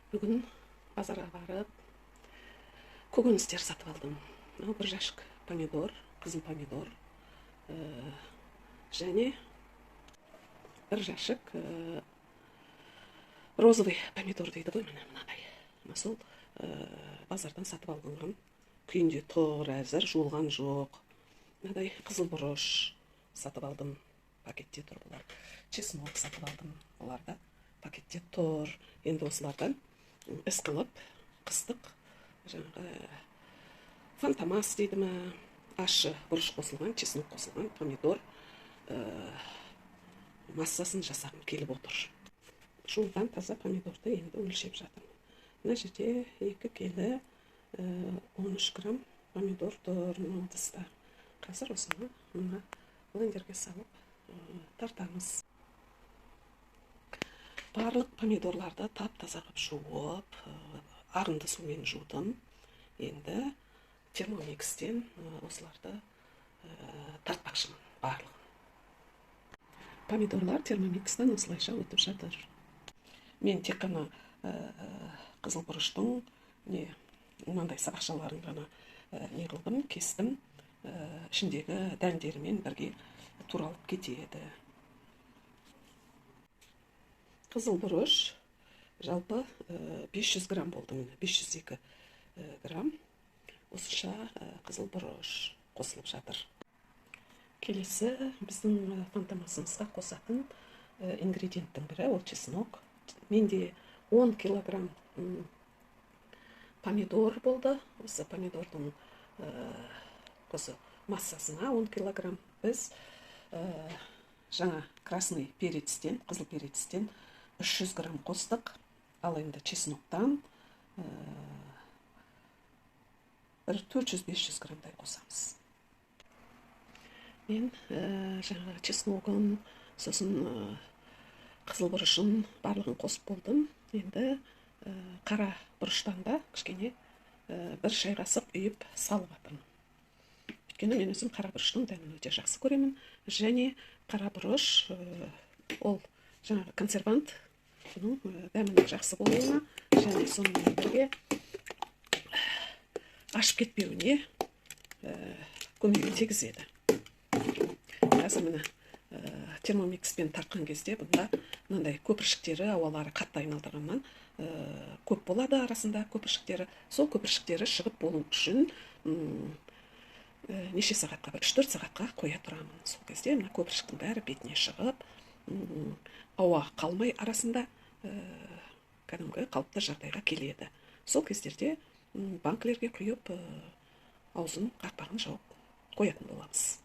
Бүгін базарға барып көкөністер сатып алдым. Мынау бір жәшік помидор, қызыл помидор, және бір жәшік розовый помидор дейді ғой, міне мынадай. Мына сол базардан сатып алынған күйінде тұр, әзір жуылған жоқ. Мынадай қызыл бұрыш сатып алдым, пакетте тұр бұлар. Чеснок сатып алдым, олар да пакетте тұр. Енді осылардан іс қылып, қыстық жаңағы фантомас дейді ме, ащы бұрыш қосылған, чеснок қосылған помидор массасын жасағым келіп отыр. Жуылған таза помидорды енді өлшеп жатырмын. Мына жерде 2 келі 13 грамм помидор тұр мына ыдыста. Қазір осыны мына блендерге салып тартамыз. Барлық помидорларды тап-таза қылып жуып, арынды сумен жудым. Енді термомикстен осыларды тартпақшымын барлығын. Помидорлар термомикстен осылайша өтіп жатыр. Мен тек қана қызыл бұрыштың мынандай сабақшаларын ғана не қылдым, кестім. Ішіндегі дәндерімен бірге туралып кетеді. Қызыл бұрыш жалпы 500 грамм болды, міне 502 грамм осынша қызыл бұрыш қосылып жатыр. Келесі біздің фантомасымызға қосатын ингредиенттің бірі ол чеснок. Менде 10 килограмм помидор болды. Осы помидордың осы массасына 10 килограмм біз жаңа красный перецтен, қызыл перецтен 300 грамм қостық. Ал енді чесноктан бір 400-500 граммдай қосамыз. Мен жаңағы чесногын, сосын қызыл бұрышын барлығын қосып болдым. Енді қара бұрыштан да кішкене бір шай қасық үйіп салып жатырмын. Өйткені мен өзім қара бұрыштың дәмін өте жақсы көремін. Және қара бұрыш ол жаңағы консервант, бұның дәмінің жақсы болуына және сонымен бірге ашып кетпеуіне көмегін тигізеді. Қазір міне термомикспен тартқан кезде бұнда мынандай көпіршіктері, ауалары қатты айналдырғаннан көп болады арасында көпіршіктері. Сол көпіршіктері шығып болу үшін неше сағатқа, бір 3-4 сағатқа қоя тұрамын. Сол кезде мына көпіршіктің бәрі бетіне шығып, ауа қалмай арасында кәдімгі қалыпты жағдайға келеді. Сол кездерде банкілерге құйып, аузын, қақпағын жауып қоятын боламыз.